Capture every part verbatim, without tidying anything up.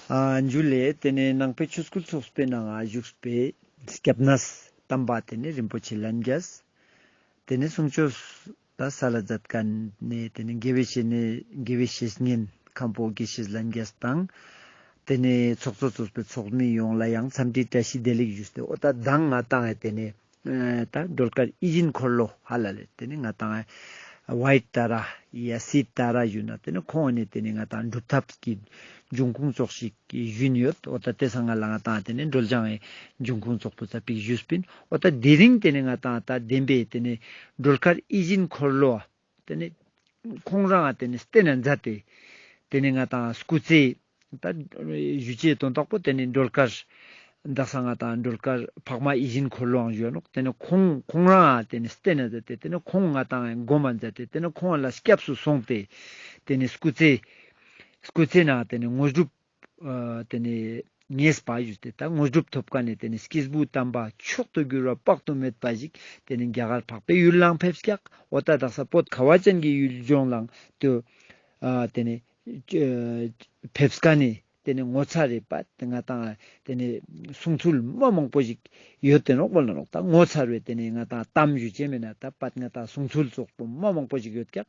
ཨ་ཇུ་ལེ། ཏེ་ནེ་ནང་པའི་ཆོས་སྐུལ་ཚོགས་པའི་ནང་ང་བཞུགས་པའི་སྐྱབས་གནས་དམ་པ་ཏེ་ནེ་རིན་པོ་ཆེ་ལྷན་རྒྱས། ཏེ་ནེ་གསུང་ཆོས་ད་སལ་ལ་མཛད་མཁན་ནི་ཏེ་ནེ་དགེ་བའི་བཤེས་གཉེན་དགེ་བའི་བཤེས་གཉེན་མཁན་པོ་དགེ་བཤེས་ལྷན་རྒྱས་དང་། ཏེ་ནེ་ཚོགས་གཙོ་ཚོགས་པའི་ཚོགས་མི་ཡོངས་ལ་ཡང་འཚམས་འདྲི་བཀྲ་ཤིས་བདེ་ལེགས་ཞུས་ཏེ། འོ་ད་མདང་ང་ཏང་ངི་ཏེ་ནེ་ཨ་ད་སྒྲོལ་དཀར་ཡིད་བཞིན་འཁོར་ལོ་ཧ་ལ་ལེ། ཏེ་ནེ་ང་ཏང་ཝའིཊ་ཏཱ་ར་ཡ་སི་ཏཱ་ར་ཞུ་ན་ཏེ་ནེ་ཁོང་ནི་ཏེ་ནེ་ང་ཏང་སྒྲུབ་ཐབས་ཀྱི་འབྱུང་ཁུངས་ཙོགས་ཤིག་གི་ཞུན་ཡོད། འོ་ད་ཏེ་སང་ང་ལ་ང་ཏང་ཏེ་ནེ་སྒྲོལ་ལྗང་ངི་འབྱུང་ཁུངས་ཙོགས་པོ་ཙ་པིག་ཞུས་པིན། འོ་ད་དེ་རིང་ཏེ་ནེ་ང་ཏང་ད་བདེན་པའི་ཏེ་ནེ་སྒྲོལ་དཀར་ཡིད་བཞིན་འཁོར་ལོ་ཏེ་ནེ་ཁོང་རང་ཏེ་ནེ་བསྟན་ན་མཛད་དེ་ཏེ་ནེ་ང་ཏང་སྐུ་ཚེ་ད་ཞུ་ཅེས་དོན་དག་པོ་ཏེ་ནེ་སྒྲོལ་དཀར་དག་ས་ང་ཏང་སྒྲོལ་དཀར་འཕགས་མ་ཡིད་བཞིན་འཁོར་ལོའང་ཞུ་ནོག། ཏེ་ནེ་ཁོང་ཁོང་རང་ཏེ་ནེ་བསྟན་ན་མཛད་དེ་ཏེ་ནེ་ཁོང་ང་ཏང་སྒོམ་མ་མཛད་དེ་ཏེ་ནེ་ཁོང་ལ་སྐྱབས་སུ་སོང་སྟེ་ཏེ་ནེ་སྐུ་ཚེ་སྐུ་ཚེ་ན་ཏེ་ནེ་དངོས་གྲུབ་ཨ་ཏེ་ནེ་ངེས་པ་ཞུས་ཏེ་ད་དངོས་གྲུབ་ཐོབ་མཁན་ནི་ཏེ་ནེ་སྐྱེས་བུ་དམ་པ་མཆོག་ཏུ་གྱུར་པ་དཔག་ཏུ་མེད་པ་ཞིག་ཏེ་ནེ་རྒྱ་གར་འཕགས་པའི་ཡུལ་ལའང་ཕེབས་ཀྱག། འོ་ད་དག་ས་བོད་ཁ་བ་ཅན་གྱི་ཡུལ་ལྗོངས་ལའང་ཏེ་ཨ་ཏེ་ནེ་ཨ་ཕེབས་མཁན་ནི་ཏེ་ནེ་ངོ་མཚར་རེ་པ་ཏེ་ང་ཏང་ཏེ་ནེ་གསུང་ཚུལ་མ་མང་པོ་ཞིག་ཡོད་དེ་ནོག་མོལ་ལ་ནོག། ད་ངོ་མཚར་བའི་ཏེ་ནེ་ང་ཏང་གཏམ་ཞུ་ཅེས་མེད་ན་ད་པ་ང་ཏང་གསུང་ཚུལ་ཙོགས་པོ་མ་མང་པོ་ཞིག་ཡོད་ཀྱག།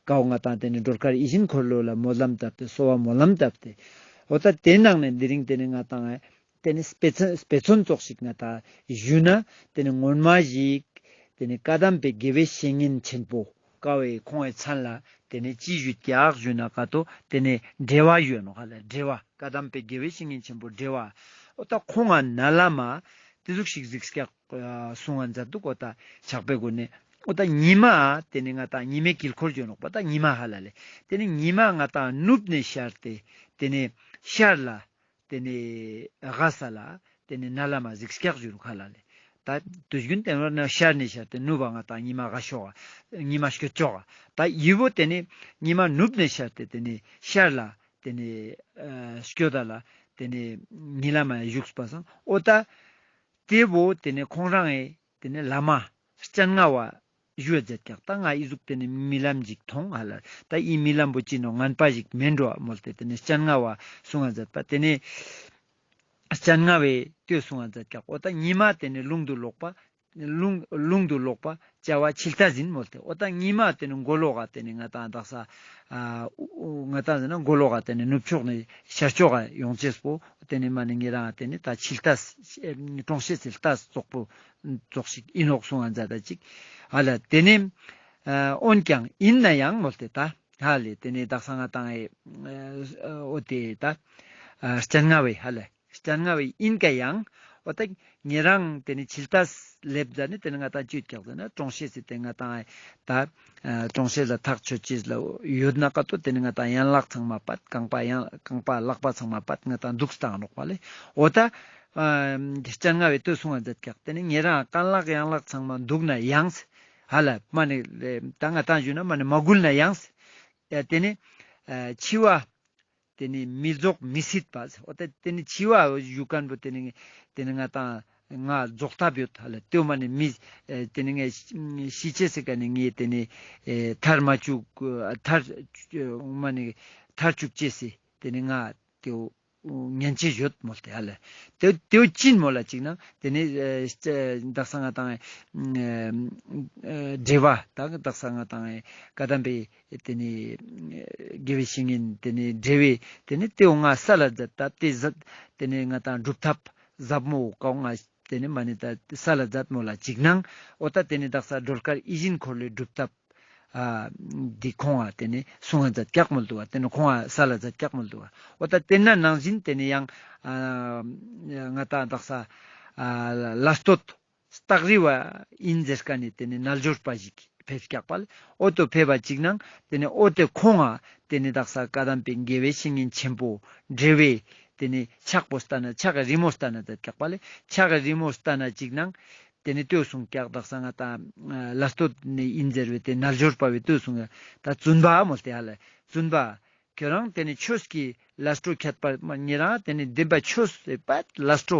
ཀའོ་ང་ཏང་ཏེ་ནེ་སྒྲོལ་དཀར་ཡིད་བཞིན་འཁོར་ལོ་ལ་སྨོན་ལམ་བཏབ་སྟེ་གསོལ་བ་སྨོན་ལམ་བཏབ་སྟེ། འོ་ད་ཏེ་ནང་ནེ་དེ་རིང་ཏེ་ནེ་ང་ཏང་ཏེ་ནེ་དཔེ་མཚོན་དཔེ་མཚོན་ཙོགས་ཤིག་ང་ཏང་ཞུ་ན་ཏེ་ནེ་སྔོན་མ་ཞིག་ཏེ་ནེ་བཀའ་གདམས་པའི་དགེ་བའི་བཤེས་གཉེན་ཆེན་པོ་ཀ་བོའི་ཁོང་ངི་མཚན་ལ་ཏེ་ནེ་ཅི་ཞུ་ཀྱག་ཞུ་ན་ཀ་ཏོ་ཏེ་ནེ་བྲེ་བ་ཞུ་ནོག་ཧ་ལ། བྲེ་བ་བཀའ་གདམས་པའི་དགེ་བའི་བཤེས་གཉེན་ཆེན་པོ་བྲེ་བ། འོ་ད་ཁོང་ང་ན་ལ་མ་ཏེ་ཟུག་ཤིག་གཟིགས་ཀྱག་གསུང་ང་མཛད་འདུག། འོ་ད་ཕྱག་དཔེའི་སྒོ་ནེ་འོ་ད་ཉི་མ་ཏེ་ནེ་ང་ཏང་ཉི་མའི་དཀྱིལ་འཁོར་ཞུ་ནོག་པ་ད་ཉི་མ་ཧ་ལ་ལེ། ཏེ་ནེ་ཉི་མ་ང་ཏང་ནུབ་ནེ་ཤར་ཏེ་ཏེ་ནེ་ཤར་ལ་ཏེ་ནེ་ཧ་ས་ལ་ཏེ་ནེ་ན་ལ་མ་གཟིགས་ཀྱག་ཞུ་རུག་ཧ་ལ་ལེ། ད་དུས་རྒྱུན་ཏེ་ནེ་ཤར་ནེ་ཤར་ཏེ་ནུབ་པ་ང་ཏང་ཉི་མ་ཧ་ཤོག་ག་ཉི་མ་སྐྱོད་ཅོག་ག། ད་ཡི་བོ་ཏེ་ནེ་ཉི་མ་ནུབ་ནེ་ཤར་ཏེ་ཏེ་ནེ་ཤར་ལ་ཏེ་ནེ་ཨ་སྐྱོད་ད་ལ་ཏེ་ནེ་ཉི་ལ་མ་བཞུགས་པ་སང་འོ་ད་ཏེ་བོ་ཏེ་ནེ་ཁོང་རང་ངི་ཏེ་ནེ་བླ་མ་སྤྱན་སྔ་བ་ཞུ་བ་མཛད་ཀྱག། ད་ང་ཨི་ཟུག་ཏེ་ནེ་རྨི་ལམ་ཞིག་མཐོང་ཧ་ལ། ད་ཨི་རྨི་ལམ་པོ་ཅི་ནོག་ངན་པ་ཞིག་མེན་འགྲོ་མོལ་ཏེ་ཏེ་ནེ་སྤྱན་སྔ་བ་གསུང་ང་མཛད་པ། ཏེ་ནེ་སྤྱན་སྔ་བས་ལྟོས་གསུང་ང་མཛད་ཀྱག། འོ་ད་ཉི་མ་ཏེ་ནེ་ལུང་དུ་ལོག་པ་ལུང་ལུང་དུ་ལོག་པ་བྱ་བ་འཆི་ལྟས་ཨིན་མོལ་ཏེ། འོ་ད་ཉི་མ་ཏེ་ནེ་མགོ་ལོག་ག་ཏེ་ནེ་ང་ཏང་དག་ས་ཨ་ང་ཏང་ཟེར་ན་མགོ་ལོག་ག་ཏེ་ནེ་ནུབ་ཕྱོགས་ནེ་ཤར་ཕྱོགས་ག་ཡོང་ཅེས་པོ་ཏེ་ནེ་མ་ནེ་ཉེ་རང་ཏེ་ནེ་ད་འཆི་ལྟས་ཨ་གྲོང་ཤེས་སི་ལྟས་ཙོགས་པོ་ཙོགས་ཤིག་ཨིན་ནོག་གསུང་ང་མཛད་ད་ཅིག་ཧ་ལ། ཏེ་ནེ་ཨ་འོན་ཀྱང་ཨིན་ནའང་མོལ་ཏེ་ད་ཧ་ལེ་ཏེ་ནེ་དག་ས་ང་ཏང་ཨེ་ཨ་འོ་ཏེ་ད་ཨ་སྤྱན་སྔ་བས་ཧ་ལ་སྤྱན་སྔ་བས་ཨིན་ཀ་ཡང་འོ་ད་ཉེ་རང་ཏེ་ནེ་འཆི་ལྟས་ལེབ་ཟ་ནེ་ཏེ་ནེ་ང་ཏང་ཅི་ཡོད་ཀྱག་ཟེར་ན་གྲོང་ཤེས་སི་ཏེ་ང་ཏང་ཨེ་ད་ཨ་གྲོང་ཤེས་ལ་ཐག་ཆོད་ཅེས་ལ་ཡོད་ན་ཀ་ཏོ་ཏེ་ནེ་ང་ཏང་ཡན་ལག་ཚང་མ་པད་རྐང་པ་ཡང་རྐང་པ་ལག་པ་ཚང་མ་པད་ང་ཏང་འདུག་སྟངས་ནོག་པ་ལེ། འོ་ད་ཨ་སྤྱན་སྔ་བས་ལྟོས་གསུང་ང་མཛད་ཀྱག། ཏེ་ནེ་ཉེ་རང་རྐང་ལག་ཡན་ལག་ཚང་མ་འདུག་ན་ཡང་ཧ་ལ་མ་ནེ་ད་ང་ཏང་ཞུ་ན་མ་ནེ་མ་འགུལ་ན་ཡང་ཡ་ཏེ་ནེ་ཨ་འཆི་བ་ཏེ་ནེ་མི་རྫོགས་མི་སྲིད་པ། འོ་ད་ཏེ་ནེ་འཆི་བ་ཞུ་མཁན་པོ་ཏེ་ནེ་ཏེ་ནེ་ང་ཏང་ང་རྫོགས་ཐབས་ཡོད་ཧ་ལ། ཏེ་མ་ནེ་མི་ཨེ་ཏེ་ནེ་ངས་ཤི་ཅེས་སི་ཀ་ནེ་ངས་ཏེ་ནེ་ཨེ་ཐར་མ་བཅུག་ཨ་ཐར་མ་ནེ་ཐར་བཅུག་ཅེས་སི་ཏེ་ནེ་ང་ཏེའོ་ཉན་ཅེས་ཡོད་མོལ་ཏེ་ཧ་ལ། ཏེ་ཏེའོ་ཅི་ཨིན་མོལ་ལ་ཅིག་ན་ཏེ་ནེ་ཨེ་དག་ས་ང་ཏང་ཨེ་བྲེ་བ་ད་དག་ས་ང་ཏང་ཨེ་བཀའ་གདམས་པའི་ཏེ་ནེ་དགེ་བའི་བཤེས་གཉེན་ཏེ་ནེ་བྲེ་བའི་ཏེ་ནེ་ཏེའོ་ང་སལ་ལ་མཛད་ད་ཏེ་ཟད་ཏེ་ནེ་ང་ཏང་སྒྲུབ་ཐབས་ཟབ་མོ་ཀའོ་ང་ཏེ་ནེ་མ་ནེ་ད་སལ་ལ་མཛད་མོལ་ལ་ཅིག་ནང་འོ་ད་ཏེ་ནེ་དག་ས་སྒྲོལ་དཀར་ཡིད་བཞིན་འཁོར་ལོའི་སྒྲུབ་ཐབས་ཨ་འདི་ཁོང་ང་ཏེ་ནེ་གསུང་ང་མཛད་ཀྱག་མོལ་འདུག་པ། ཏེ་ནེ་ཁོང་ང་སལ་ལ་མཛད་ཀྱག་མོལ་འདུག་པ། འོ་ད་ཏེ་ན་ནང་བཞིན་ཏེ་ནེ་ཡང་ཨ་ང་ཏང་དག་ས་ཨ་ལ་སྟོད་སྟག་རི་བ་ཨིན་ཟེར་ཀ་ནེ་ཏེ་ནེ་རྣལ་འབྱོར་པ་ཞིག་ཕེབས་ཀྱག་པ་ལེ། འོ་ཏོ་ཕེབས་པ་ཅིག་ནང་ཏེ་ནེ་འོ་ཏེ་ཁོང་ང་ཏེ་ནེ་དག་ས་བཀའ་གདམས་པའི་དགེ་བའི་བཤེས་གཉེན་ཆེན་པོ་བྲེ་བའི་ཏེ་ནེ་ཕྱག་པོ་ལྟ་ན་ཕྱག་གི་རི་མོ་ལྟ་ན་མཛད་ཀྱག་པ་ལེ། ཕྱག་གི་རི་མོ་ལྟ་ན་ཅིག་ནང་ཏེ་ནེ་ལྟོས་གསུངས་ཀྱག། དག་ས་ང་ཏང་ལ་སྟོད་ནེ་ཨིན་ཟེར་བའི་ཏེ་རྣལ་འབྱོར་པ་བས་ལྟོས་གསུངས་ཀྱག། ད་བཙུན་པ་མོལ་ཏེ་ཧ་ལ་བཙུན་པ། ཁྱོད་རང་ཏེ་ནེ་ཆོས་ཀྱི་ལས་འཕྲོ་ཁྱད་པར་མ་ཉེ་རང་ཏེ་ནེ་བདེན་པ་ཆོས་སི་པད་ལས་འཕྲོ་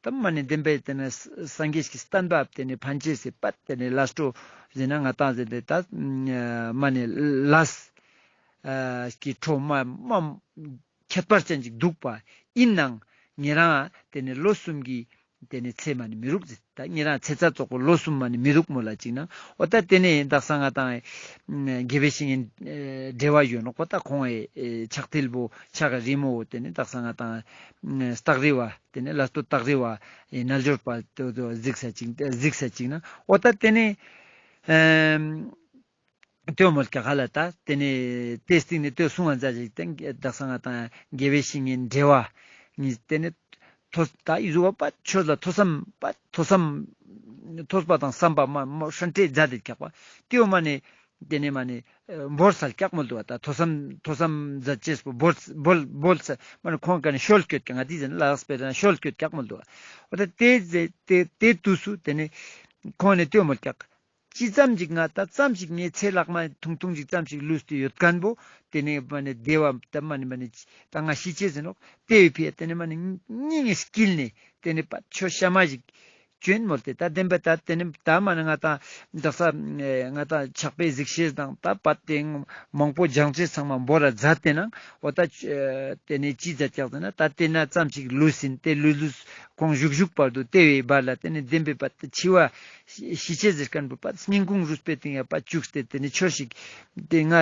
ད་མ་ནེ་བདེན་པའི་ཏེ་ནེ་སངས་རྒྱས་ཀྱི་བསྟན་པ་ཏེ་ནེ་ཕན་ཅེས་སི་པད་ཏེ་ནེ་ལས་འཕྲོ་ཟེར་ན་ང་ཏང་ཟེར་ཏེ་ད་མ་ནེ་ལས་ཀྱི་འཕྲོ་མ་མ་ ཁྱད་པར་ཅན་ཅིག་འདུག་པ། ཨིན་ནའང་ཉེ་རང་ཏེ་ནེ་ལོ་གསུམ་གྱི་ཏེ་ནེ་ཚེ་མ་ནེ་མི་རུག་ཟེར། ད་ཉེ་རང་ཚེ་ཚད་ཙོགས་པོ་ལོ་གསུམ་མ་ནེ་མི་རུག་མོལ་ལ་ཅིག་ན། འོ་ད་ཏེ་ནེ་དག་ས་ང་དང་དགེ་བའི་བཤེས་གཉེན་འགྲེལ་བ་ཡོད་ནོག་པ། ད་ཁོང་ངི་ཕྱག་མཐིལ་བོ་ཕྱག་རི་མོ་བོ་ཏེ་ནེ་དག་ས་ང་དང་སྟག་རི་བ་ཏེ་ནེ་ལ་སྟོད་སྟག་རི་བ་ནལ་འབྱོར་པ་ཏེ་བོ་གཟིགས་ས་ཅིག་གཟིགས་ས་ཅིག་ན། འོ་ད་ཏེ་ནེ་ཨེམ། ཏེ་བོ་མོལ་ཀྱག་ཧ་ལ། ད་ཏེ་ནེ་ཏེ་སྟིང་ནེ་ཏེ་གསུང་ང་མཛད་ཅིག་ཏེ་དག་ས་ང་དང་དགེ་བའི་བཤེས་གཉེན་འགྲེལ་བ་ཉིས་ཏེ་ནེ་ཐོས་ད་འི་ཟུག་པ་ཆོས་ལ་ཐོས་བསམ་པ་ཐོས་བསམ་ཐོས་པ་དང་བསམ་པ་མ་མ་ཧྲན་ཏེ་མཛད་དེ་ཀྱག་པ། ཏེ་བོ་མ་ནེ་ཏེ་ནེ་མ་ནེ་བོར་སལ་ཀྱག་མོལ་དུག་པ། ད་ཐོས་བསམ་ཐོས་བསམ་མཛད་ཅེས་པོ་བོར་བོར་བོར་སལ་མ་ནེ་ཁོང་ཀ་ནེ་ཤོལ་ཀྱོད་ཀྱག་ང་ཏི་ཟེར་ན་ལགས་པེ་ན་ཤོལ་ཀྱོད་ཀྱག་མོལ་དུག་པ། འོ་ད་ཏེ་ཟེ་ཏེ་ཏེ་དུས་སུ་ཏེ་ནེ་ཁོང་ནེ་ཏེ་བོ་མོལ་ཀྱག་ཅི་ཙམ་ཞིག་ང་ད་ཙམ་ཞིག་ངའི་ཚེ་ལྷག་མ་ཐུང་ཐུང་ཞིག་ཙམ་ཞིག་ལུས་ཏེ་ཡོད་ཁན་བོ་ཏེ་ནེ་མ་ནེ་བདེ་བ་ད་མ་ནེ་མ་ནེ་ད་ང་ཤི་ཅེས་ཟེར་ནོག་ཏེ་བོའི་ཕི་ཡ་ཏེ་ནེ་མ་ནེ་སྙིང་ངི་དཀྱིལ་ནེ་ཏེ་ནེ་པ་ཆོས་གཤའ་མ་ཞིག་ཅོ་ཨིན་མོལ་ཏེ། ད་བདེན་པ་ད་ཏེ་ནེ་ད་མ་ནེ་ང་ད་དག་ས་ང་ད་ཕྱག་དཔེ་གཟིགས་ཤེས་དང་ད་པ་ཏེ་མང་པོ་སྦྱང་ཅེས་ཚང་མ་བོར་ར་མཛད་དེ་ནང་འོ་ད་ཏེ་ནེ་ཅི་མཛད་ཀྱག་ཟེར་ན་ད་ཏེ་ན་ཙམ་ཞིག་ལུས་ཨིན། ཏེ་ལུས་ལུས་ཁོང་བཞུགས་བཞུགས་བར་དུ་ཏེ་བོའི་བར་ལ་ཏེ་ནེ་བདེན་པའི་པ་འཆི་བ་ཤི་ཅེས་ཟེར་ཁན་བོ་པ་སྙིང་ཁུང་རུས་པའི་གཏིང་ཡ་པ་བཅུག་སྟེ་ཏེ་ནེ་ཆོས་ཤིག་ཏེ་ང་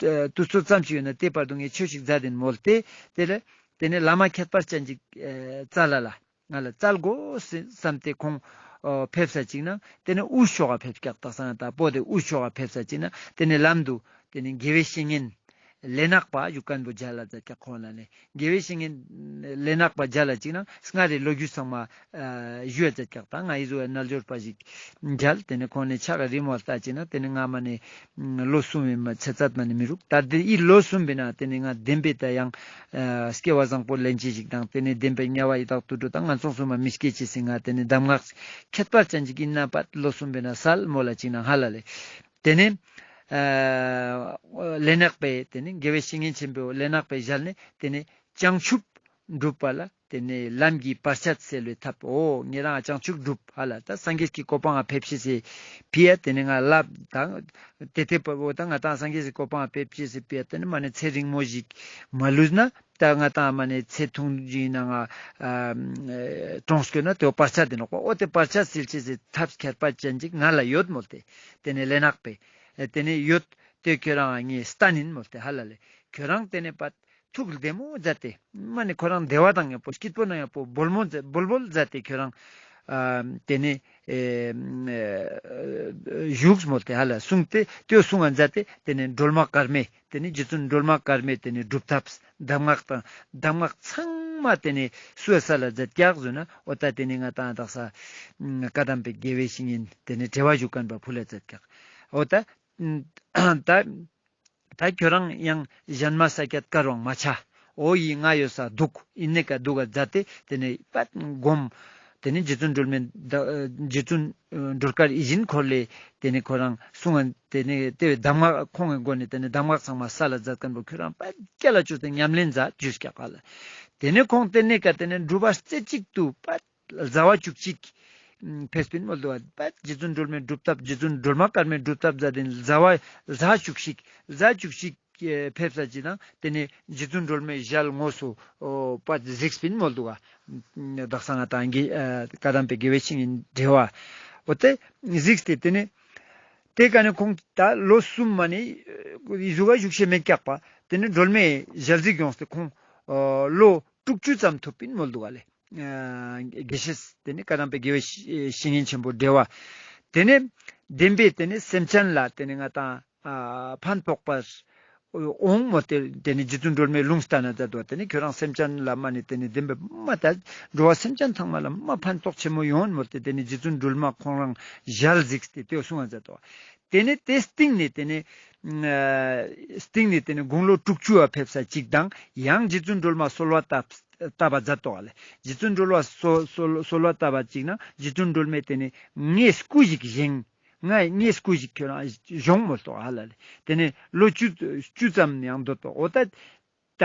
དུས་ཚོད་ཙམ་ཞིག་ཡོད་ན་ཏེ་བར་དུ་ངས་ཆོས་ཤིག་མཛད་དེ་ཨིན་མོལ་ཏེ། ཏེ་ལ་ཏེ་ནེ་བླ་མ་ཁྱད་པར་ཅན་ཅིག་ཙལ་ལ་ལ་ང་ལ་ཙལ་གོས་བསམ་སྟེ་ཁོང་ཕེབས་ས་ཅིག་ན་ཏེ་ནེ་དབུས་ཕྱོགས་ཀ་ཕེབས་ཀྱག་དག་ས་ང་ད་པོ་ཏེ་དབུས་ཕྱོགས་ཀ་ཕེབས་ས་ཅིག་ན་ཏེ་ནེ་ལམ་དུ་ཏེ་ནེ་དགེ་བའི་བཤེས་གཉེན་ལེ་ནག་པ་ཞུ་ཁན་བོ་མཇལ་ལ་མཛད་ཀྱག་ཁོང་ལ་ནེ། དགེ་བའི་བཤེས་གཉེན་ལེ་ནག་པ་མཇལ་ལ་ཅིག་ན་སྔར་རི་ལོ་རྒྱུས་ཚང་མ་ཞུ་བ་མཛད་ཀྱག་ད་ང་འི་ཟུག་རྣལ་འབྱོར་པ་ཞིག་མཇལ། ཏེ་ནེ་ཁོང་ནེ་ཕྱག་རི་མོ་ལྟ་ཅིག་ན་ཏེ་ནེ་ང་མ་ནེ་ལོ་གསུམ་མི་མ་ཚེ་ཚད་མ་ནེ་མི་རུག་ད་ཏེ་འི་ལོ་གསུམ་པེ་ན་ཏེ་ནེ་ང་བདེན་པའི་ད་ཡང་སྐྱེ་བ་བཟང་པོ་ལེན་ཅེས་ཤིག་དང་ཏེ་ནེ་བདེན་པའི་དམྱལ་བ་ཡི་དྭགས་དུད་འགྲོ་དང་ངན་སོང་གསུམ་མ་མི་སྐྱེ་ཅེས་སི་ང་ཏེ་ནེ་གདམས་ངག་ཁྱད་པར་ཅན་ཅིག་ཨིན་ན་པ་ལོ་གསུམ་པེ་ན་སལ་མོལ་ལ་ཅིག་ན་ཧ་ལ་ལེ། ཏེ་ནེ་ལེ་ནག་པའི་ཏེ་ནེ་དགེ་བའི་བཤེས་གཉེན་ཆེན་པོ་ལེ་ནག་པའི་ཞལ་ནེ་ཏེ་ནེ་བྱང་ཆུབ་སྒྲུབ་པ་ལ་ཏེ་ནེ་ལམ་གྱི་བར་ཆད་སེལ་བའི་ཐབས། འོ་ཉེ་རང་བྱང་ཆུབ་སྒྲུབ་ཧ་ལ་ད་སངས་རྒྱས་ཀྱི་གོ་འཕང་ང་ཕེབས་ཤེས་སི་ཕི་ཡ་ཏེ་ནེ་ང་ལབ་དང་ཏེ་ཏེ་པ་བོ་ད་ང་ད་སངས་རྒྱས་ཀྱི་གོ་འཕང་ང་ཕེབས་ཤེས་སི་ཕི་ཡ་ཏེ་ནེ་མ་ནེ་ཚེ་རིང་མོ་ཞིག་མ་ལུས་ན་ད་ང་ད་མ་ནེ་ཚེ་ཐུང་ཞིག་ན་ང་གྲོངས་སྐྱོད་ན་ཏེ་བོ་བར་ཆད་ཏེ་ནོག་པ། འོ་ཏེ་བར་ཆད་སེལ་ཅེས་སི་ཐབས་ཁྱད་པར་ཅན་ཅིག་ང་ལ་ཡོད་མོལ་ཏེ། ཏེ་ནེ་ལེ་ནག་པའི་ཏེ་ནེ་ཡོད། ཏེ་ཁྱོད་རང་ངས་སྟན་ཨིན་མོལ་ཏེ་ཧ་ལ་ལེ། ཁྱོད་རང་ཏེ་ནེ་པ་ཐུགས་བདེ་མོ་མཛད་དེ་མ་ནེ་ཁོ་རང་བདེ་བ་དང་ཉམ་པོ་སྐྱིད་པོ་ནང་ཉམ་པོ་སྦོལ་མོ་མཛད་སྦོལ་སྦོལ་མཛད་དེ་ཁྱོད་རང་ཨ་ཏེ་ནེ་ཨེ་བཞུགས་མོལ་ཏེ་ཧ་ལ་གསུངས་ཏེ་ཏེ་གསུང་ང་མཛད་དེ་ཏེ་ནེ་སྒྲོལ་མ་དཀར་མོའི་ཏེ་ནེ་རྗེ་བཙུན་སྒྲོལ་མ་དཀར་མོའི་ཏེ་ནེ་སྒྲུབ་ཐབས་གདམས་ངག་དང་གདམས་ངག་ཚང་མ་ཏེ་ནེ་སུ་ཡ་སལ་ལ་མཛད་ཀྱག་ཟེར་ན་འོ་ད་ཏེ་ནེ་ང་ད་དག་ས་བཀའ་གདམས་པའི་དགེ་བའི་བཤེས་གཉེན་ཏེ་ནེ་འགྲེལ་བ་ཞུ་ཁན་བ་ཕུལ་ལ་མཛད་ཀྱག་འོ་ད་ད་ད་ཁྱོད་རང་ཡང་གཞན་མ་ས་ཀྱད་དཀར་བང་མ་ཆ། འོ་ཡི་ང་ཡོད་ས་འདུག་ཨིན་ནེ་ཀ་འདུག་ག་མཛད་དེ་ཏེ་ནེ་པད་སྒོམ། ཏེ་ནེ་རྗེ་བཙུན་སྒྲོལ་མའི་ད་རྗེ་བཙུན་སྒྲོལ་དཀར་ཡིད་བཞིན་འཁོར་ལོའི་ཏེ་ནེ་ཁོ་རང་གསུང་ང་ཏེ་ནེ་ཏེ་བོའི་གདམས་ངག་ཁོང་གི་སྒོ་ནེ་ཏེ་ནེ་གདམས་ངག་ཚང་མ་སལ་ལ་མཛད་ཁན་བོ་ཁྱོད་རང་པད་སྐྱ་ལ་བཅུག་སྟེ་ཉམས་ལེན་མཛད་ཞུས་ཀྱག་ཧ་ལ། ཏེ་ནེ་ཁོང་ཏེ་ནེ་ཀ་ཏེ་ནེ་སྒྲུབ་པ་རྩེ་གཅིག་ཏུ་པད་ཟླ་བ་བཅུ་གཅིག་ཕེབས་པིན་མོལ་དུག་པ། རྗེ་བཙུན་སྒྲོལ་མའི་སྒྲུབ་ཐབས་རྗེ་བཙུན་སྒྲོལ་མ་དཀར་མོའི་སྒྲུབ་ཐབས་མཛད་དེ་ཟླ་བ་ཟླ་བཅུ་གཅིག་ཟླ་བཅུ་གཅིག་ཕེབས་ས་ཅིག་ན་ཏེ་ནེ་རྗེ་བཙུན་སྒྲོལ་མའི་ཞལ་དངོས་སུ་པ་གཟིགས་པིན་མོལ་དུག་པ། དག་ས་ང་དང་གི་བཀའ་གདམས་པའི་དགེ་བའི་བཤེས་གཉེན་འགྲེལ་བ་འོ་ཏེ་གཟིགས་ཏེ་ཏེ་ནེ་ཏེ་ཀ་ནེ་ཁོང་ད་ལོ་གསུམ་མ་ནེ་ཟུག་ག་བཞུགས་ཤེས་མེད་ཀྱག་པ། ཏེ་ནེ་སྒྲོལ་མའི་ཞལ་གཟིགས་ཡོངས་ཏེ་ཁོང་ལོ་དྲུག་ཅུ་ཙམ་ཐུབ་པིན་མོལ་དུག་ལེ། དགེ་བཤེས་ཏེ་ནེ་བཀའ་གདམས་པའི་དགེ་བའི་བཤེས་གཉེན་ཆེན་པོ་འགྲེལ་བ། ཏེ་ནེ་བདེན་པའི་ཏེ་ནེ་སེམས་ཅན་ལ་ཏེ་ནེ་ང་དང་ཕན་ཐོགས་པར་འོང་མོལ་ཏེ་ཏེ་ནེ་རྗེ་བཙུན་སྒྲོལ་མའི་ལུང་བསྟན་ན་མཛད་དོ། ཏེ་ནེ་ཁྱོད་རང་སེམས་ཅན་ལ་མ་ནེ་ཏེ་ནེ་བདེན་པའི་མ་ད་འགྲོ་བ་སེམས་ཅན་ཚང་མ་ལ་མ་ཕན་ཐོགས་ཆེན་མོ་ཡོང་མོལ་ཏེ་ཏེ་ནེ་རྗེ་བཙུན་སྒྲོལ་མ་ཁོང་རང་ཞལ་གཟིགས་ཏེ་ཏེ་གསུང་བ་མཛད་དོ། ཏེ་ནེ་ཏེ་སྟིང་ནེ་ཏེ་ནེ་ཨ་སྟིང་ནེ་ཏེ་ནེ་དགུང་ལོ་དྲུག་ཅུ་བ་ཕེབས་ས་ཅིག་དང་ཡང་རྗེ་བཙུན་སྒྲོལ་མ་གསོལ་བ་བཏབ་བཏབ་པ་མཛད་དོ་ལེ། རྗེ་བཙུན་སྒྲོལ་མ་གསོ་གསོལ་གསོལ་བ་བཏབ་པ་ཅིག་ན་རྗེ་བཙུན་སྒྲོལ་མས་ཏེ་ནེ་ངའི་སྐུ་ཞིག་བཞེངས། ང་ངའི་སྐུ་ཞིག་ཁྱོད་རང་བཞེངས་མོལ་དོ་ཧ་ལ་ལེ། ཏེ་ནེ་ལོ་བཅུ་བཅུ་ཙམ་ཡང་འདོད་དོ། འོ་ད་ད་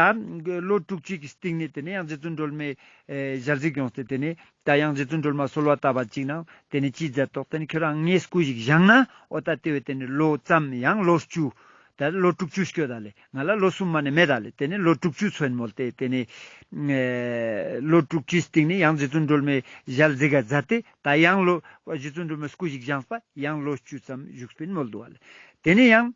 ལོ་དྲུག་ཅུ་གི་སྟིང་ནེ་ཏེ་ནེ་ཡང་རྗེ་བཙུན་སྒྲོལ་མའི་ཨེ་ཞལ་གཟིགས་ཡོངས་ཏེ་ཏེ་ནེ་ད་ཡང་རྗེ་བཙུན་སྒྲོལ་མ་གསོལ་བ་བཏབ་པ་ཅིག་ན་ཏེ་ནེ་ཅི་མཛད་དོ། ཏེ་ནེ་ཁྱོད་རང་ངའི་སྐུ་ཞིག་བཞེངས་ན་འོ་ད་ཏེ་བོ་ཏེ་ནེ་ལོ་ཙམ་ཡང་ལོ་བཅུ་ ད་ལོ་དྲུག་ཅུ་སྐྱོད་ད་ལེ། ང་ལ་ལོ་གསུམ་མ་ནེ་མེད་ད་ལེ། ཏེ་ནེ་ལོ་དྲུག་ཅུ་ཚོད་མོལ་ཏེ་ཏེ་ནེ་ཨེ་ལོ་དྲུག་ཅུའི་སྟིང་ནེ་ཡང་རྗེ་བཙུན་སྒྲོལ་མའི་ཞལ་གཟིགས་ཀ་མཛད་དེ་ད་ཡང་ལོ་རྗེ་བཙུན་སྒྲོལ་མའི་སྐུ་ཞིག་བཞེངས་པ་ཡང་ལོ་བཅུ་ཙམ་བཞུགས་པིན་མོལ་དུག་ལེ། ཏེ་ནེ་ཡང་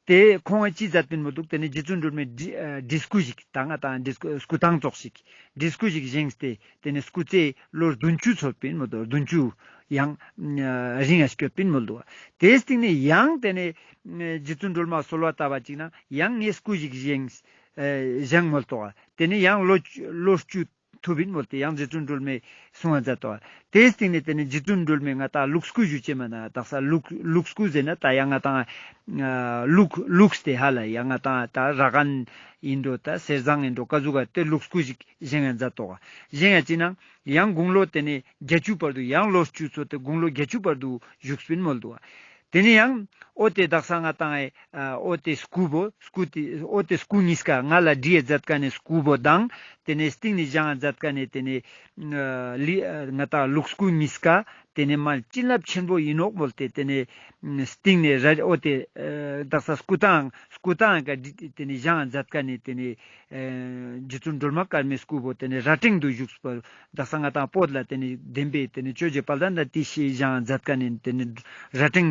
ཏེ་ཁོང་ངི་ཅི་མཛད་པིན་མོལ་དུག། ཏེ་ནེ་རྗེ་བཙུན་སྒྲོལ་མའི་བྲི་ཨ་བྲིས་སྐུ་ཞིག་ད་ང་དང་བྲིས་སྐུ་སྐུ་ཐང་ཙོགས་ཤིག་བྲིས་སྐུ་ཞིག་བཞེངས་ཏེ་ཏེ་ནེ་སྐུ་ཚེ་ལོ་བདུན་ཅུ་ཚོད་པིན་མོལ་དུག། བདུན་ཅུ་ཡང་ཨ་རིང་ང་སྐྱོད་པིན་མོལ་དུག། ཏེའི་སྟིང་ནེ་ཡང་ཏེ་ནེ་རྗེ་བཙུན་སྒྲོལ་མ་གསོལ་བ་བཏབ་པ་ཅིག་ན་ཡང་ངའི་སྐུ་ཞིག་བཞེངས་ཨེ་བཞེངས་མོལ་དུག། ཏེ་ནེ་ཡང་ལོ་ལོ་བཅུ་ཐུབ་པིན་མོལ་ཏེ་ཡང་རྗེ་བཙུན་སྒྲོལ་མའི་གསུང་ང་མཛད་དོ། ཏེའི་སྟིང་ནེ་ཏེ་ནེ་རྗེ་བཙུན་སྒྲོལ་མའི་ང་དང་ལུགས་སྐུ་ཞུ་ཅེས་མ་ན་དག་ས་ལུགས་ལུགས་སྐུ་ཟེར་ན་ད་ཡང་ང་དང་ཨ་ལུགས་ལུགས་ཏེ་ཧ་ལ་ཡང་ང་དང་ད་ར་གན་ཨིན་འགྲོ་ད་གསེར་ཟངས་ཨིན་འགྲོ་ཀ་ཟུག་ག་ཏེ་ལུགས་སྐུ་ཞིག་བཞེངས་ང་མཛད་དོ། བཞེངས་ང་ཅིག་ན་ཡང་དགུང་ལོ་ཏེ་ནེ་བརྒྱད་ཅུ་བར་དུ་ཡང་ལོ་བཅུ་ཚོད་ཏེ་དགུང་ལོ་བརྒྱད་ཅུ་བར་དུ་བཞུགས་པིན་མོལ་དུག། ཏེ་ནེ་ཡང་འོ་ཏེ་དག་ས་ང་དང་ཨ་འོ་ཏེ་སྐུ་བོ་སྐུ་ཏེ་འོ་ཏེ་སྐུ་གཉིས་ཀ་ང་ལ་བྲིས་མཛད་ཁན་ནི་སྐུ་བོ་དང་ཏེ་ནེ་སྟིང་ནེ་བཞེངས་མཛད་ཁན་ནི་ཏེ་ནེ་ཨ་ལི་ཨ་ང་དང་ལུགས་སྐུ་གཉིས་ཀ་ཏེ་ནེ་མ་བྱིན་རླབས་ཆེན་པོ་ཨིན་ནོག་མོལ་ཏེ་ཏེ་ནེ་སྟིང་ནེ་ར་འོ་ཏེ་ཨ་དག་ས་སྐུ་ཐང་སྐུ་ཐང་ཀ་ཏེ་ནེ་བཞེངས་མཛད་ཁན་ནི་ཏེ་ནེ་ཨེ་རྗེ་བཙུན་སྒྲོལ་མ་དཀར་མོའི་སྐུ་བོ་ཏེ་ནེ་རྭ་སྒྲེང་དུ་བཞུགས་པ་དག་ས་ང་དང་བོད་ལ་ཏེ་ནེ་བདེན་པའི་ཏེ་ནེ་ཆོས་ཀྱི་དཔལ་ལྡན་དང་ཏེ་ཤེས་བཞེངས་མཛད་ཁན་ནི་ཏེ་ནེ་རྭ་སྒྲེང་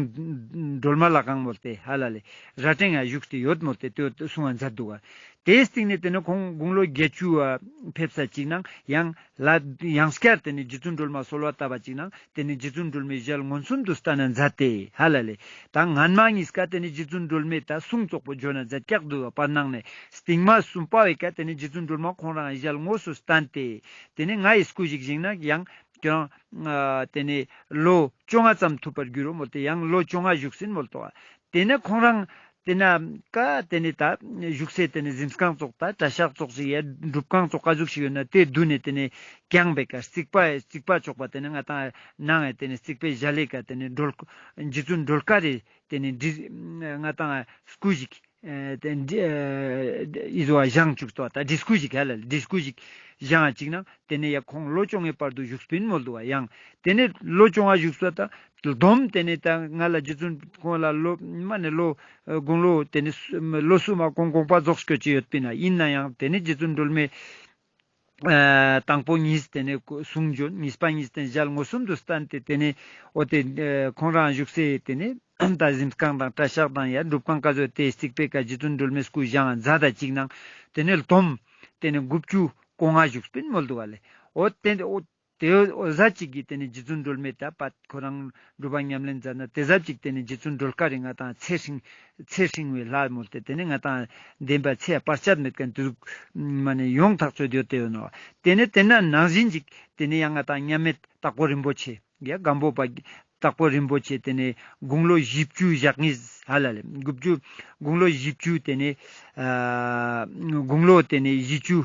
སྒྲོལ་མ་ལྷ་ཁང་མོལ་ཏེ་ཧ་ལ་ལེ་རྭ་སྒྲེང་ང་བཞུགས་ཏེ་ཡོད་མོལ་ཏེ་ཏེ་གསུང་ང་མཛད་དུག་ག། ཏེའི་སྟིང་ནེ་ཏེ་ནེ་ཁོང་དགུང་ལོ་བརྒྱད་ཅུ་བ་ཕེབས་ས་ཅིག་ནང་ཡང་ལ་ཡང་སྐྱར་ཏེ་ནེ་རྗེ་བཙུན་སྒྲོལ་མ་གསོལ་བ་བཏབ་པ་ཅིག་ནང་ཏེ་ནེ་རྗེ་བཙུན་སྒྲོལ་མའི་ཞལ་མངོན་སུམ་དུ་བསྟན་ན་མཛད་དེ་ཧ་ལ་ལེ། ད་སྔན་མ་གཉིས་ཀ་ཏེ་ནེ་རྗེ་བཙུན་སྒྲོལ་མའི་ད་གསུང་ཙོགས་པོ་བརྗོད་ན་མཛད་ཀྱག་དུག་པར་ནང་ནེ་སྟིང་མ་གསུམ་པ་བའི་ཀ་ཏེ་ནེ་རྗེ་བཙུན་སྒྲོལ་མ་ཁོང་རང་ཞལ་དངོས་སུ་བསྟན་ཏེ་ཏེ་ནེ་ང་ཡི་སྐུ་ཞིག་བཞེངས་ན་ཡང་ཁྱོད་རང་ཨ་ཏེ་ནེ་ལོ་བཅོ་ལྔ་ཙམ་ཐུབ་པར་འགྱུར་རོ་མོལ་ཏེ་ཡང་ལོ་བཅོ་ལྔ་བཞུགས་ཟིན་མོལ་ཏོ། ཏེ་ནེ་ཁོང་རང་ཏེ་ན་ཀ་ཏེ་ནེ་ད་བཞུགས་སའི་ཏེ་ནེ་གཟིམ་ཁང་ཙོགས་ད་གྲྭ་ཤག་ཙོགས་ཤིག་ཡ་སྒྲུབ་ཁང་ཙོགས་ཀ་ཟུག་ཤིག་ཡོད་ན་ཏེ་དུ་ནེ་ཏེ་ནེ་རྐྱང་པའི་ཀ་རྩིག་པ་རྩིག་པ་ཅོག་པ་ཏེ་ནེ་ང་དང་ནང་ཡ་ཏེ་ནེ་རྩིག་པའི་ཞལ་ལེ་ཀ་ཏེ་ནེ་སྒྲོལ་རྗེ་བཙུན་སྒྲོལ་དཀར་རི་ཏེ་ནེ་བྲིས་ང་དང་སྐུ་ཞིག་ཨེ་ཏེ་ཨེ་ཨི་ཟོ་བ་བཞེངས་བཅུག་ཏོ། ད་བྲིས་སྐུ་ཞིག་ཧ་ལ་བྲིས་སྐུ་ཞིག་བཞེངས་ཅིག་ན་ཏེ་ནེ་ཡ་ཁོང་ལོ་བཅོ་ལྔའི་བར་དུ་བཞུགས་པིན་མོལ་དུག་པ། ཡང་ཏེ་ནེ་ལོ་བཅོ་ལྔ་བཞུགས་ས་ད་སྡོམ་ཏེ་ནེ་ད་ང་ལ་རྗེ་བཙུན་ཁོང་ལ་ལོ་མ་ནེ་ལོ་ཨེ་དགུང་ལོ་ཏེ་ནེ་སུ་ལོ་གསུམ་མ་གོང་གོང་པ་རྫོགས་སྐྱོད་ཅིག་ཡོད་པིན་ན་ཨིན་ན་ཡང་ཏེ་ནེ་རྗེ་བཙུན་སྒྲོལ་མའི་ཨ་དང་པོ་གཉིས་ཏེ་ནེ་གསུང་བརྗོད་གཉིས་པ་གཉིས་ཏེ་ནེ་ཞལ་མངོན་སུམ་དུ་བསྟན་ཏེ་ཏེ་ནེ་འོ་ཏེ་ཨེ་ཁོང་རང་བཞུགས་སའི་ཏེ་ནེ་ད་གཟིམ་ཁང་དང་གྲྭ་ཤག་དང་ཡ་སྒྲུབ་ཁང་ཀ་ཟོ་ཏེ་རྩིག་པའི་ཀ་རྗེ་བཙུན་སྒྲོལ་མའི་སྐུ་བཞེངས་མཛད་ད་ཅིག་ནང་ཏེ་ནེ་སྡོམ་ཏེ་ནེ་དགུ་བཅུ་གོ་ལྔ་བཞུགས་པིན་མོལ་དུག་པ་ལེ། འོ་ཏེ་འོ་ཏེ་འོ་ཟ་ཅིག་གི་ཏེ་ནེ་རྗེ་བཙུན་སྒྲོལ་མའི་ད་པ་ཁོ་རང་སྒྲུབ་པ་ཉམས་ལེན་མཛད་ན་ཏེ་ཟ་ཅིག་ཏེ་ནེ་རྗེ་བཙུན་སྒྲོལ་དཀར་རི་ང་དང་ཚེ་སྲིང་ཚེ་སྲིང་བའི་ལྷ་མོལ་ཏེ་ཏེ་ནེ་ང་དང་བདེན་པ་ཚེ་བར་ཆད་མེད་ཁན་ཏེ་ཟུག་མ་ནེ་ཡོང་ཐག་ཆོད་ཡོད་ཏེ་ཡོད་ནོ། ཏེ་ནེ་ཏེ་ན་ནང་བཞིན་ཅིག་ཏེ་ནེ་ཡང་ང་དང་མཉམ་མེད་དྭགས་པོ་རིན་པོ་ཆེ་ཡ་སྒམ་པོ་པ་དྭགས་པོ་རིན་པོ་ཆེ་ཏེ་ནེ་དགུང་ལོ་བཞི་བཅུ་ཞེ་གཉིས་ཧ་ལ་ལེ་དགུ་བཅུ་དགུང་ལོ་བཞི་བཅུ་ཏེ་ནེ་ཨ་དགུང་ལོ་ཏེ་ནེ་བཞི་བཅུ་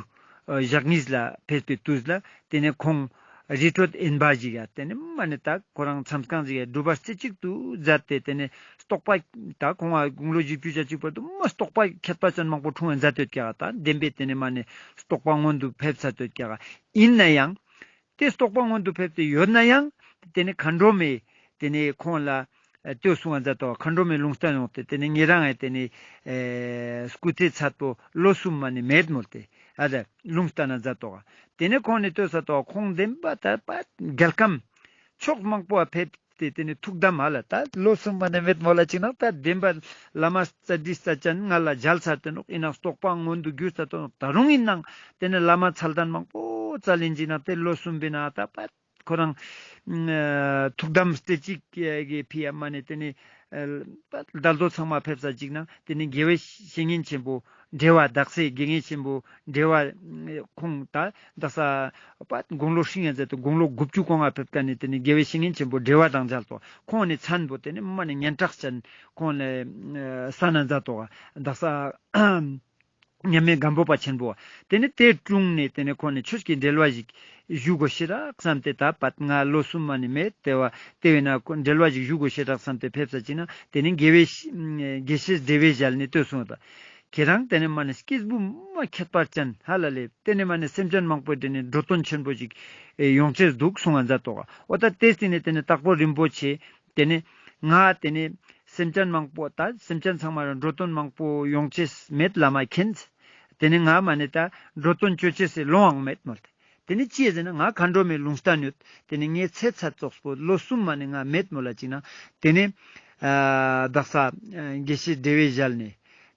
ཞེ་གཉིས་ལ་ཕེབས་པའི་དུས་ལ་ཏེ་ནེ་ཁོང་རི་ཁྲོད་དབེན་པ་ཞིག་ཡ་ཏེ་ནེ་མ་ནེ་ད་ཁོ་རང་མཚམས་ཁང་ཞིག་ཡ་སྒྲུབ་པ་རྩེ་གཅིག་ཏུ་མཛད་དེ་ཏེ་ནེ་རྟོགས་པ་ད་ཁོང་ང་དགུང་ལོ་བཞི་བཅུ་ཞེ་གཅིག་བར་དུ་མ་རྟོགས་པ་ཁྱད་པར་ཅན་མང་པོ་འཁྲུངས་ཡ་མཛད་དེ་ཡོད་ཀྱག་ད་བདེན་པའི་ཏེ་ནེ་མ་ནེ་རྟོགས་པ་མངོན་དུ་ཕེབས་ཚར་ཡོད་ཀྱག་ཨིན་ན་ཡང་ཏེ་རྟོགས་པ་མངོན་དུ་ཕེབས་ཏེ་ཡོད་ན་ཡང་ཏེ་ནེ་མཁའ་འགྲོ་མའི་ཏེ་ནེ་ཁོང་ལ་ཨ་ལྟོས་གསུང་བ་མཛད་དོ། མཁའ་འགྲོ་མའི་ལུང་བསྟན་ཡོང་སྟེ་ཏེ་ནེ་ཉེ་རང་ངི་ཏེ་ནེ་ཨེ་སྐུ་ཚེ་ཚད་པོ་ལོ་གསུམ་མ་ནེ་མེད་མོལ་ཏེ་ཨ་ད་ལུང་བསྟན་ན་མཛད་དོ། ཏེ་ནེ་ཁོང་ནི་ལྟོས་ས་དོ་ཁོང་བདེན་པ་ད་པ་རྒྱལ་ཁམས་ཕྱོགས་མང་པོ་ཕེབས་ཏེ་ཏེ་ནེ་ཐུགས་དམ་ཧ་ལ་ད་ལོ་གསུམ་མ་ནེ་མེད་མོལ་ལ་ཅིག་ནང་ད་བདེན་པ་བླ་མ་རྩ་འདི་རྩ་ཅན་ང་ལ་མཇལ་ཚར་ཏེ་ནོག་ཨིན་ནང་རྟོགས་པ་མངོན་དུ་གྱུར་ཚར་ཏེ་ནོག་ད་རུང་ཨིན་ནང་ཏེ་ནེ་བླ་མ་མཚན་ལྡན་མང་པོ་བཙལ་ལེན་ཅིག་ནང་ཏེ་ལོ་གསུམ་པའི་ནང་ད་པ་ཁོ་རང་ཨ་ཐུགས་དམ་རྩེ་གཅིག་གི་ཕི་ཡ་མ་ནེ་ཏེ་ནེ་ཨ་དལ་དོ་ཚང་མ་ཕེབས་ས་ཅིག་ནང་ཏེ་ནེ་དགེ་བའི་བཤེས་གཉེན་ཆེན་པོ་བགྲེས་པ་དག་སའི་དགེ་བཤེས་ཆེན་པོ་བགྲེས་པ་ཁོང་ད་དག་ས་པ་དགུང་ལོ་ཧྲིང་ཡ་མཛད་དེ་དགུང་ལོ་དགུ་བཅུ་གོ་ལྔ་ཕེབས་ཀ་ནེ་ཏེ་ནེ་དགེ་བའི་བཤེས་གཉེན་ཆེན་པོ་བགྲེས་པ་དང་མཇལ་ཏོ། ཁོང་ནི་མཚན་པོ་ཏེ་ནེ་མ་ནེ་སྙན་གྲགས་ཅན་ཁོང་ལ་ཨ་གསན་ན་མཛད་དོ། དག་ས་མཉམ་མེད་སྒམ་པོ་པ་ཆེན་པོ། ཏེ་ནེ་ཏེ་དྲུང་ནེ་ཏེ་ནེ་ཁོང་ནི་ཆོས་ཀྱི་འབྲེལ་བ་ཞིག་ཞུ་དགོས་ཤེས་རག་བསམ་སྟེ་ད་པད་ང་ལོ་གསུམ་མ་ནེ་མེད་ཏེ་བ་ཏེ་བས་ན་ཁོ་འབྲེལ་བ་ཞིག་ཞུ་དགོས་ཤེས་རག་བསམ་སྟེ་ཕེབས་ས་ཅིག་ན་ཏེ་ནེ་དགེ་བའི་དགེ་བཤེས་བགྲེས་པའི་ཞལ་ནེ་ལྟོས་གསུངས་ད། ཁྱེད་རང་ཏེ་ནེ་མ་ནེ་སྐྱེས་བུ་མ་ཁྱད་པར་ཅན་ཧ་ལ་ལེ་ཏེ་ནེ་མ་ནེ་སེམས་ཅན་མང་པོ་ཏེ་ནེ་འགྲོ་དོན་ཆེན་པོ་ཞིག་ཡོང་ཅེས་འདུག་གསུང་ང་མཛད་དོ། འོ་ད་ཏེ་སྟིང་ནེ་ཏེ་ནེ་དྭགས་པོ་རིན་པོ་ཆེ་ཏེ་ནེ་ང་ཏེ་ནེ། སེམས་ཅན་མང་པོ་ད་སེམས་ཅན་ཚང་མ་ལ་འགྲོ་དོན་མང་པོ་ཡོང་ཅེས་མེད་ལ་མ་མཁྱེན། དེ་ནས་ང་མ་ནེ་ད་འགྲོ་དོན་ཅོ་ཅེས་སི་ལོང་ཡང་མེད་མོལ་ཏེ། དེ་ནས་ཅི་ཟེར་ན་ང་མཁའ་འགྲོ་མའི་ལུང་བསྟན་ཡོད། དེ་ནས་ངའི་ཚེ་ཚད་ཙོགས་པོ་ལོ་གསུམ་མ་ནེ་ང་མེད་མོལ་ལ་ཅིག་ན། དེ་ནས་ཨ་དག་ས་ཨ་དགེ་བཤེས་བགྲེས་པའི་ཞལ་ནས།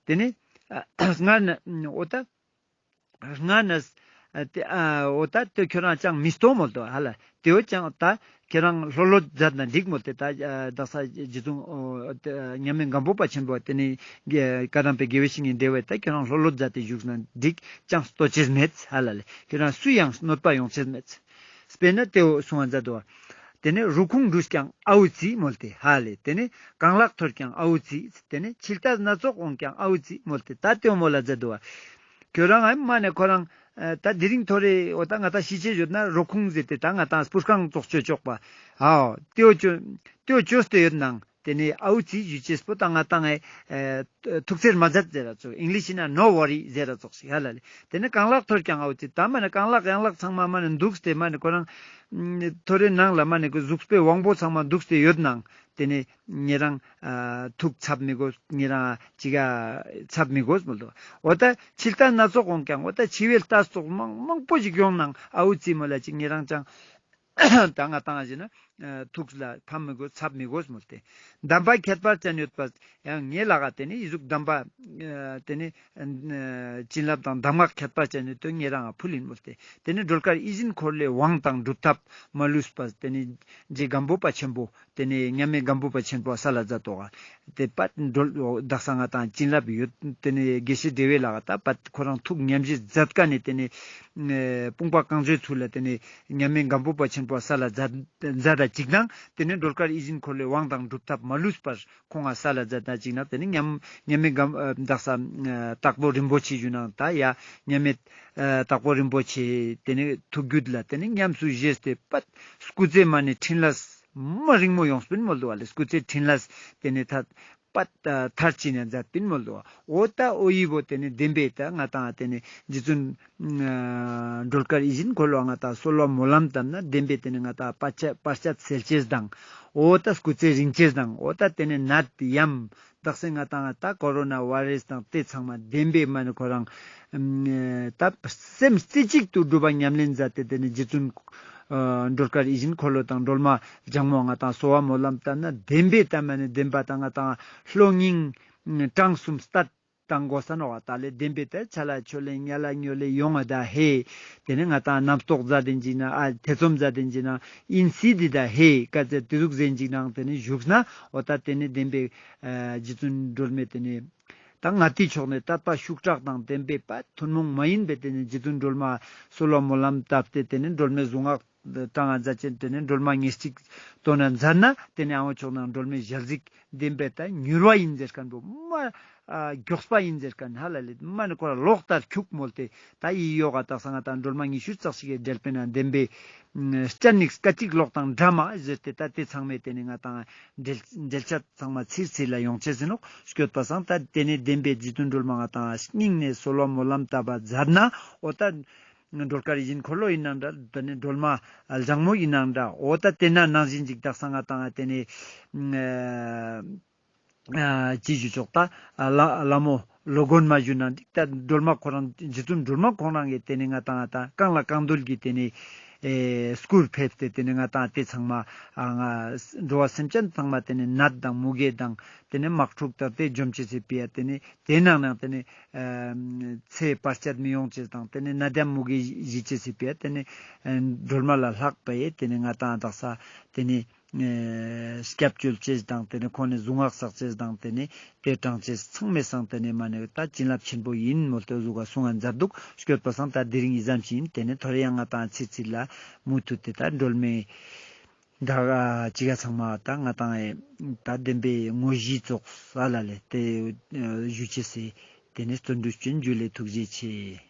དེ་ནས་ཨ་སྔར་ན་འོ་ད། སྔར་ན་ཨ་དེ་ཨ་འོ་ད་དེ་ཁྱོད་རང་ཅང་མི་སྟོང་མོལ་ཏོ་ཧ་ལ། དེ་འོ་ཅང་ད་ཁྱེད་རང་ལྷོད་ལྷོད་མཛད་ན་འགྲིག་མོལ་ཏེ། ད་ཨ་དག་ས་རྗེ་བཙུན་ཨོ་དེ་མཉམ་མེད་སྒམ་པོ་པ་ཆེན་པོ་དེ་ནས་དགེ་བཀའ་གདམས་པའི་དགེ་བའི་བཤེས་གཉེན་བགྲེས་པ་ད་ཁྱོད་རང་ལྷོད་ལྷོད་མཛད་དེ་བཞུགས་ན་འགྲིག། ཅང་སྟོ་ཅེས་མེད་ཧ་ལ་ལེ། ཁྱོད་རང་སུ་ཡང་གནོད་པ་ཡོང་ཅེས་མེད། དཔེར་ན་དེ་འོ་གསུང་བ་མཛད་དོ། དེ་ནས་རུ་ཁུང་འདྲུས་ཀྱང་ཨའུ་ཙི་མོལ་ཏེ་ཧ་ལེ། དེ་ནས་རྐང་ལག་འཐོར་ཀྱང་ཨའུ་ཙི། དེ་ནས་འཆི་ལྟས་སྣ་ཚོགས་འོང་ཀྱང་ཨའུ་ཙི་མོལ་ཏེ། ད་དེ་འོ་མོལ་ལ་མཛད་དོ། ཁྱོད་རང་ཨེ་མ་ནེ་ཁོ་རང་ཨ་ད་དེ་རིང་ཐོ་རེ་འོ་ད་ང་ད་ཤི་ཅེས་ཡོད་ན་རུ་ཁུང་ཟེར་ཏེ་ད་ང་ད་སྤུར་ཁང་ཙོགས་ཅོ་ཅོག་པ། ཨའོ་དེ་འོ་ཅོ་དེ་འོ་ཅོས་ཏེ་ཡོད་ནང་དེ་ནས་ཨའུ་ཙི་ཞུ་ཅེས་པོ་ད་ང་ད་ངའི་ཨེ་ཐུགས་འཚེར་མ་མཛད་ཟེར་ར་ཙོགས། ཨིང་ལིཤ་ཡིན་ན་no worry ཟེར་ར་ཙོགས་ཤིག་ཧ་ལ་ལེ། དེ་ནས་རྐང་ལག་འཐོར་ཀྱང་ཨའུ་ཙི། ད་མ་ནེ་རྐང་ལག་ཡན་ལག་ཚང་མ་མ་ནེ་འདུག་སྟེ་མ་ནེ་ཁོ་རང་ཐོ་རེ་ནང་ལ་མ་ནེ་གཟུགས་པོའི་དབང་པོ་ཚང་མ་འདུག་སྟེ་ཡོད་ནང་དེ་ནས་ཉེ་རང་ཨ་ཐུགས་འཚབ་མི་དགོས། ཉེ་རང་ཅི་ག་འཚབ་མི་དགོས་མོལ་ཏོ། འོ་ད་འཆི་ལྟས་སྣ་ཚོགས་འོང་ཀྱང་འོ་ད་འཆི་བའི་ལྟས་ཙོགས་མང་མང་པོ་ཞིག་ཡོང་ནང་ཨའུ་ཙི་མོལ་ལ་ཅིག་ཉེ་རང་ཅང་ད་ང་ད་ང་ཞེ་ན་ཨ་ཐུགས་ལ་ཕམ་མི་དགོས། འཚབ་མི་དགོས་མོལ་ཏེ། འདམ་པ་ཁྱད་པར་ཅན་ཡོད་པ་ཡང་ངའི་ལག་ག་དེ་ནས་ཨི་ཟུག་འདམ་པ་ཨ་དེ་ནས་ཨ་བྱིན་རླབས་དང་གདམས་ངག་ཁྱད་པར་ཅན་ཡོད་དོ་ཉེ་རང་ང་ཕུལ་ཡིན་མོལ་ཏེ། དེ་ནས་སྒྲོལ་དཀར་ཡིད་བཞིན་འཁོར་ལོའི་དབང་དང་སྒྲུབ་ཐབས་མ་ལུས་པ་དེ་ནས་རྗེ་སྒམ་པོ་པ་ཆེན་པོ་དེ་ནས་མཉམ་མེད་སྒམ་པོ་པ་ཆེན་པོ་ས་ལ་མཛད་དོ། དེ་པད་འགྲོལ་དག་ས་ང་ད་བྱིན་རླབས་ཡོད། དེ་ནས་དགེ་བཤེས་བགྲེས་པའི་ལག་ག་ད་པད་ཁོ་རང་ཐུགས་ཉམས་བཞེས་མཛད་ཀ་ནས་དེ་ནས་ཨ་དཔུང་པ་བསྐང་མཛོད་ཚུལ་ལ་དེ་ནས་མཉམ་མེད་སྒམ་པོ་པ་ཆེན་པོ་ས་ལ་མཛད་མཛད་ད་ཅིག་ནང་དེ་ནས་སྒྲོལ་དཀར་ཡིད་བཞིན་འཁོར་ལོའི་དབང་དང་སྒྲུབ་ཐབས་མ་ལུས་པར་ཁོང་ང་ས་ལ་མཛད་ད་ཅིག་ནང་དེ་ནས་མཉམ་མཉམ་མེད་སྒམ་ཨ་དག་ས་ཨ་དྭགས་པོ་རིན་པོ་ཆེ་ཞུ་ནང་ད་ཡ་མཉམ་མེད་ཨ་དྭགས་པོ་རིན་པོ་ཆེ་དེ་ནས་ཐུགས་རྒྱུད་ལ་དེ་ནས་ཉམས་སུ་བཞེས་ཏེ་པད་སྐུ་ཚེ་མ་ནེ་ཕྲིན་ལས་མ་རིང་མོ་ཡོངས་པིན་མོལ་དོ་བ་ལེ། སྐུ་ཚེ་ཕྲིན་ལས་དེ་ནས་ཐད་པད་མཐར་ཕྱིན་ནས་མཛད་པིན་མོལ་དོ་བ། འོ་ད་འོ་ཡི་བོ་དེ་ནས་བདེན་པའི་ད་ང་ད་དེ་ནས་རྗེ་བཙུན་ཨ་སྒྲོལ་དཀར་ཡིད་བཞིན་འཁོར་ལོ་ང་ད་གསོལ་བ་སྨོན་ལམ་བཏབ་ན་བདེན་པའི་དེ་ནས་ང་ད་བར་ཆད་བར་ཆད་སེལ་ཅེས་དང་། འོ་ད་སྐུ་ཚེ་རིང་ཅེས་དང་། འོ་ད་དེ་ནས་ནད་ཡམས་དག་ས་ང་ད་ང་ད་ཀོ་རོ་ན་བྷ་ཡི་རེས་དང་དེ་ཚང་མ་བདེན་པའི་མ་ནེ་ཁོ་རང་ཨ་ད་སེམས་རྩེ་གཅིག་ཏུ་སྒྲུབ་པ་ཉམས་ལེན་མཛད་དེ་དེ་ནས་རྗེ་བཙུན་ཨ་སྒྲོལ་དཀར་ཡིད་བཞིན་འཁོར་ལོ་དང་སྒྲོལ་མ་ལྗང་མོ་ང་ད་གསོལ་བ་སྨོན་ལམ་བཏབ་ན་བདེན་པའི་ད་མ་ནེ་བདེན་པ་ད་ང་ད་བློ་སྙིང་བྲང་གསུམ་སྟད་དང་དགོས་ས་ནོག་པ། ད་ལེ་བདེན་པའི་ད་ཆ་ལ་ཆོ་ལེ་ཉ་ལ་ཉོ་ལེ་ཡོང་ང་ད་ཧེ། དེ་ནས་ང་ད་རྣམ་རྟོག་མཛད་དེ་འཇིག་ན་ཨ་ཐེ་ཚོམ་མཛད་དེ་འཇིག་ན་ཨིན་སི་དི་ད་ཧེ་ཀ་ཚེ་དེ་ཟུག་ཟེར་འཇིག་ནང་དེ་ནས་བཞུགས་ན་འོ་ད་དེ་ནས་བདེན་པའི་ཨ་རྗེ་བཙུན་སྒྲོལ་མའི་དེ་ནས་ད་ང་ཏི་ཕྱོགས་ནས་དད་པ་ཤུགས་དྲག་དང་བདེན་པའི་པ་ཐུན་མོང་མ་ཡིན་པའི་དེ་ནས་རྗེ་བཙུན་སྒྲོལ་མ་གསོལ་བ་སྨོན་ལམ་བཏབ་སྟེ་དེ་ནས་སྒྲོལ་མའི་གཟུངས་སྔགས་བགྲང་ང་མཛད་ཅེས་དེ་ནས་སྒྲོལ་མ་ཉེར་གཅིག་བཏོན་ན་མཛད་ན་དེ་ནས་ཨ་བོ་ཕྱོགས་ནང་སྒྲོལ་མའི་ཞལ་གཟིགས་བདེན་པའི་ད་མྱུར་བ་ཡིན་ཟེར་མཁན་པོ་མ་ཨ་མགྱོགས་པ་ཡིན་ཟེར་མཁན་ཧ་ལ་ལེ་མ་ནེ་ཁོ་རང་ལོག་ལྟར་འཁྱུག་མོལ་ཏེ། ད་ཡི་ཡོག་ག་དག་ས་ང་ད་སྒྲོལ་མ་ཉི་ཤུ་རྩ་གཅིག་གི་འགྲེལ་པའི་ནང་བདེན་པའི་སྤྱན་ནི་སྐད་ཅིག་གློག་དང་འདྲ་མ་ཟེར་ཏེ་ད་དེ་ཚང་མའི་དེ་ནས་ང་ད་འགྲེལ་འགྲེལ་བཤད་ཚང་མ་ཚིར་ཚིར་ལ་ཡོང་ཅེས་ཟིན་ནོག་སྐྱོད་པ་སང་ད་དེ་ནས་བདེན་པའི་རྗེ་བཙུན་སྒྲོལ་མ་ང་ད་སྙིང་ནས་གསོལ་བ་སྨོན་ལམ་བཏབ་པ་མཛད་ན་འོ་ད་སྒྲོལ་དཀར་ཡིད་བཞིན་འཁོར་ལོ་ཡིན་ནང་འདྲ་དེ་ནས་སྒྲོལ་མ་ལྗང་མོ་ཡིན་ནང་འདྲ་འོ་ད་དེ་ན་ནང་བཞིན་ཅིག་དག་ས་ང་ད་དེ་ནས་ཨ་ཅི་ཞུ་ཆོག་ད་ཨ་ལ་ལ་མོ་ལོ་དགོན་མ་ཞུ་ན་འགྲིག་ད་སྒྲོལ་མ་ཁོ་རང་རྗེ་བཙུན་སྒྲོལ་མ་ཁོ་རང་གི་དེ་ནས་ང་ད་ང་ད་གང་ལ་གང་འདུལ་གྱི་དེ་ནས་ཨེ་སྐུར་ཕེབས་ཏེ་དེ་ནས་ང་ད་དེ་ཚང་མ་ཨ་ང་འགྲོ་བ་སེམས་ཅན་ཚང་མ་དེ་ནས་ནད་དང་མུ་གེ་དང་དེ་ནས་དམག་འཁྲུག་དང་དེ་འཇོམས་ཅེས་སི་ཕི་ཡ་དེ་ནས་དེ་ནང་ནང་དེ་ནས་ཨ་ཚེ་བར་ཆད་མི་ཡོང་ཅེས་དང་དེ་ནས་ནད་དང་མུ་གེ་ཞི་ཅེས་སི་ཕི་ཡ་དེ་ནས་ཨ་སྒྲོལ་མ་ལ་ལྷག་པ་ཡེ་དེ་ནས་ང་ད་ང་དག་ས་དེ་ནས། ཨེ་སྐྱབས་བཅོལ་ཅེས་དང་དེ་ནས་ཁོང་ནས་གཟུངས་སྔགས་བསགས་ཅེས་དང་དེ་ནས་དེ་དྲངས་ཅེས་ཚང་མའི་སང་དེ་ནས་མ་ནེ་ད་བྱིན་རླབས་ཆེན་པོ་ཡིན་མོལ་ཏེ་ཟུག་ག་གསུང་ང་མཛད་འདུག་སྐྱོད་པ་སང་ད་དེ་རིང་ཨི་ཙམ་ཞིག་ཡིན། དེ་ནས་ཐོ་རེ་ཡང་ང་ད་ཚིར་ཚིར་ལ་མུ་མཐུད་དེ་ད་སྒྲོལ་མའི་ད་ཅི་ག་ཚང་མ་ད་ང་ད་ད་བདེན་པའི་དངོས་གཞི་ཙོགས་ས་ལ་ལེ་དེ་ཞུ་ཅེས་སི་དེ་ནས་བརྩོན་འགྲུས་ཅན་ཇུ་ལེ་ཐུགས་རྗེ་ཆེ།